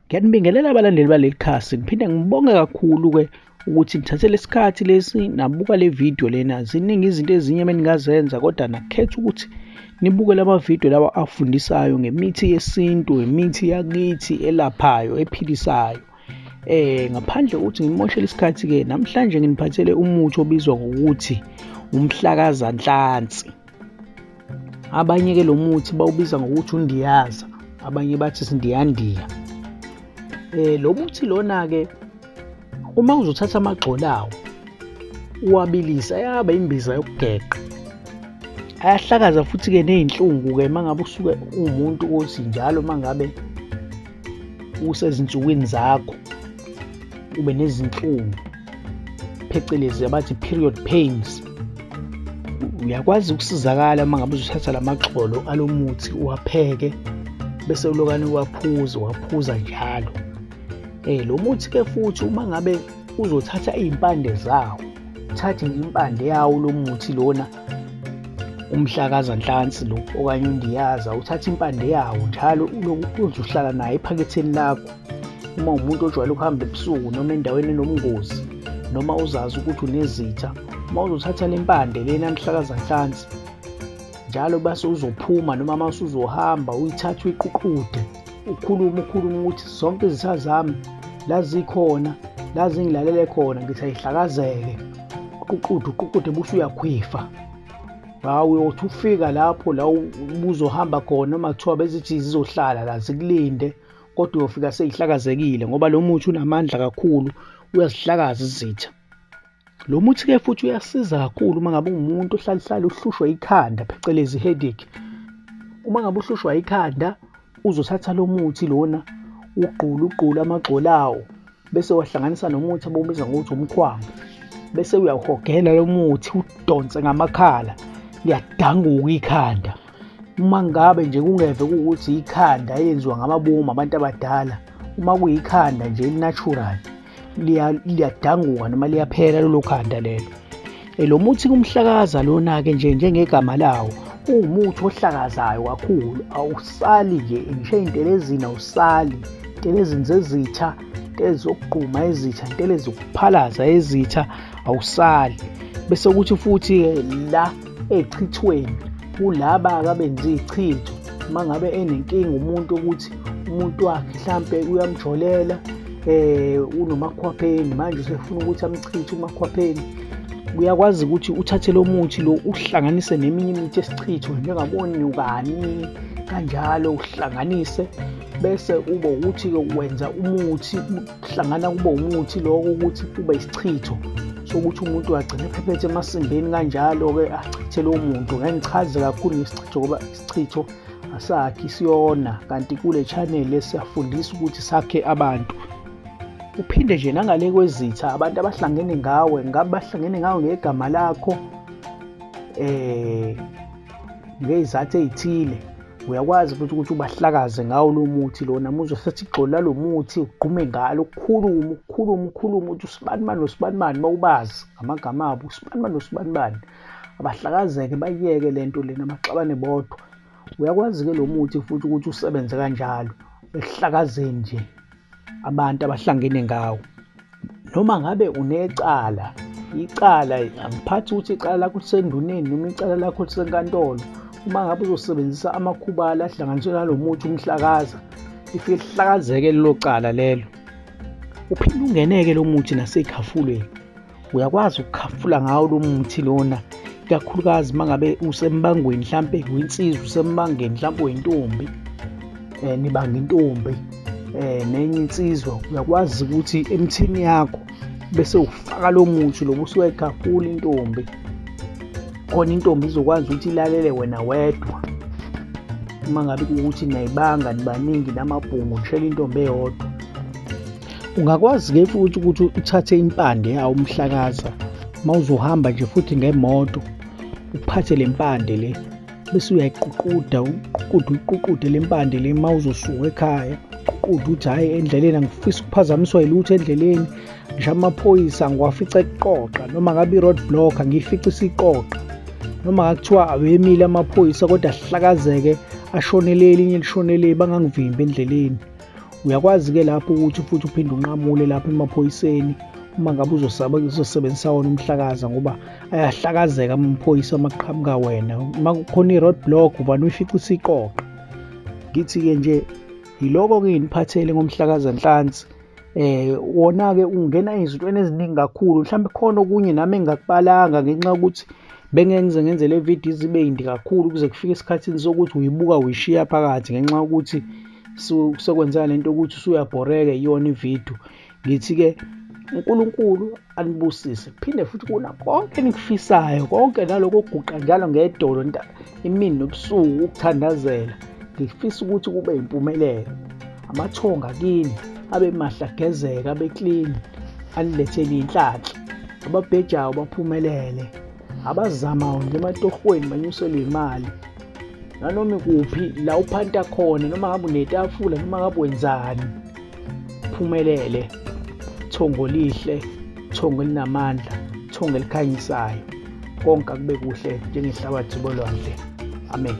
Ngiyanibingelela abalandeli baleli khasi, ngiphinde ngibonge kakhulu-ke ukuthi nithathe lesikhathi lesi nabuka le video lena. Ziningi izinto ezinye ebeningazenza kodwa nakhetha ukuthi nibuke lama video lawa afundisayo ngemithi yesintu, imithi yakithi elaphayo, ephilisayo. Ngaphandle kokuthi ngimoshele isikhathi-ke namhlanje nginiphathele umuthi obizwa ngokuthi umhlakazanhlansi. Abanye-ke lo muthi bawubiza ngokuthi undiyaza, abanye bathi sindiyandiya. Lo muthi lona-ke uma uzothatha amagxolo awo uwabilise ayaba imbiza yokugeqa. Ayahlakaza futhi-ke ney'nhlungu-ke uma ngabe usuke uwumuntu othi njalo uma ngabe usezinsukwini zakho ube nezinhlungu phecelezi abathi period pains, uyakwazi ukusizakala uma ngabe uzothatha lamagxolo alomuthi uwapheke bese ulokane uwaphuza, uwaphuza njalo. Lo muthi ke futhi uma ngabe uzothatha iy'mpande zawo, uthathe nje impande yawo lo muthi lona umhlakazanhlansi lo okanye undiyaza, uthathe impande yawo njalo uloku uzohlala nayo ephaketheni lakho. Uma umuntu ojwayele ukuhamba ebusuku noma endaweni enobungozi noma uzazi ukuthi unezitha, uma uzothatha le mpande lena mhlakazanhlansi njalo base uzophuma noma uma usuzohamba uyithathe uyiququde, ukhulume ukhulume ukuthi zonke izitha zami la zikhona, la zingilalele khona, ngithi ayihlakazeke. Uququde uququde buse uyakhwifa. Hawu, uyothi ufika lapho la ubuzohamba khona noma kuthiwa bezithi zizohlala la zikulinde, kodwa uyofika seyihlakazekile ngoba lo muthi unamandla kakhulu, uyazihlakaza izitha. Lo muthi-ke futhi uyasiza kakhulu uma ngabe uwumuntu ohlala uhlale uhlushwa ikhanda, phecelezi headache. Uma ngabe uhlushwa ikhanda uzothatha lo muthi lona ugqule ugqule amagxolo awo bese wahlanganisa nomuthi abawubiza ngokuthi umkhwambo, bese uyawuhogela lo muthi udonse ngamakhala, liyadanguka ikhanda. Uma ngabe nje kungeve kuwukuthi ikhanda eyenziwa ngamabomu abantu abadala, uma kuyikhanda nje eli-natural liyadanguka noma liyaphela lolo khanda lelo. Lo muthi kumhlakaza lona-ke nje njengegama lawo uwumuthi ohlakazayo kakhulu, awusali nje ngisho ey'ntelezini awusali, intelezini zezitha, intelezi zokugquma ezitha, intelezi zokuphalaza ezitha, awusali. Bese kuthi futhi-ke la ey'chithweni kulaba-ke abenza iy'chitho, uma ngabe enenkinga umuntu ukuthi umuntu wakhe mhlampe uyamjolela, unomakhwapheni manje usefuna ukuthi amchithe umakhwapheni, uyakwazi ukuthi uthathe lo muthi lo uhlanganise neminye imithi esichitho njengabonyukani kanjalo, uhlanganise bese uba ukuthi-ke wenza umuthi kuhlangana kube umuthi lokho ukuthi kube isichitho sokuthi umuntu agcine ephephethe emasimbeni kanjalo-ke achithe lowo muntu. Ngeke ngichaze kakhulu ngesichitho ngoba isichitho asakhi siyona, kanti kule channel siyafundisa ukuthi sakhe abantu. Uphinde nje nangale kwezitha, abantu abahlangene ngawe, ngabe bahlangene ngawe ngegama lakho ngey'zathu ey'thile, uyakwazi futhi ukuthi ubahlakaze ngawo lo muthi lona. Uma uzothatha igxolo lalo muthi ugqume ngalo, ukhulume ukhulume ukhulume ukuthi usibanibani nosibanibani, uma ubazi ngamagama abo, usibanibani nosibanibani, abahlakazeke bayiyeke le nto lena, baxabane bodwa. Uyakwazi-ke lo muthi futhi ukuthi usebenze kanjalo ekuhlakazeni nje abantu abahlangene ngawo. Noma ngabe unecala, icala angiphathi ukuthi icala lakho lisenduneni noma icala lakho lisenkantolo, uma ngabe uzosebenzisa amakhubalo ahlanganiswe nalo muthi umhlakaza, lifike lihlakazeke lelo cala lelo. Uphinde ungeneke lo muthi nasey'khafulweni, uyakwazi ukukhafula ngawo lo muthi lona, ikakhulukazi uma ngabe usembangweni, mhlampe uyinsizwa usembangeni, mhlampe uyintombi, nibanga intombi nenye insizwa, uyakwazi ukuthi emthini yakho bese ufaka lo muthi lo usuyayikhafula intombi, khona intombi izokwazi ukuthi ilalele wena wedwa. Uma ngabe kuwukuthi niyayibanga nibaningi namabhungu nishela intombi eyodwa. Ungakwazi-ke futhi ukuthi uthathe impande yawo umhlakaza, uma uzohamba nje futhi ngemoto uphathe le mpande le bese uyayiququda, uququde uyiququde le mpande le uma uzosuka ekhaya, uququde uthi hhayi endleleni angifisi ukuphazamiswa yilutho endleleni, ngisho amaphoyisa ngiwafica ekuqoqa, noma ngabe i-road block angiyifice isiqoqa, noma ngakuthiwa awemile amaphoyisa kodwa ahlakazeke ashonele elinye lishonele, bangangivimbi endleleni. Uyakwazi-ke lapho ukuthi futhi uphinde unqamule lapho emaphoyiseni uma ngabe uzosaba uzosebenzisa wona umhlakaza, ngoba ayahlakazeka amaphoyisa uma kuqhamuka wena. Uma kukhona i-road block uvane uyifice isiqoqa. Ngithi-ke nje yiloko-ke nginiphathele ngomhlakaza nhlansi. Wona-ke ungena ezintweni eziningi kakhulu, mhlawumbe khona okunye nami engingakubalanga ngenxa yokuthi bengeke ngize ngenze le video ize ibe yinde kakhulu kuze kufike esikhathini sokuthi uyibuka uyishiya phakathi ngenxa yokuthi sekwenzeka lento yokuthi usuyabhoreka iyona ividiyo. Ngithi-ke uNkulunkulu anibusise, phinde futhi kuna konke enikufisayo, konke naloko okuguqa njalo ngedolo imini nobusuku ukuthandazela, ngifisa ukuthi kube impumelelo. Amathonga kini abe mahle, agezeke, abe clean, anilethele inhlanhla. Ababhejayo baphumelele, abazamayo nje ematohweni banyuselwe imali, nanoma ikuphi la uphanta khona, noma ngabe unetafula, noma ngabe wenzani, phumelele. Thongo lihle, thongo elinamandla, thongo elikhanyisayo, konke akube kuhle njengehlabathi bolwandle. Amen.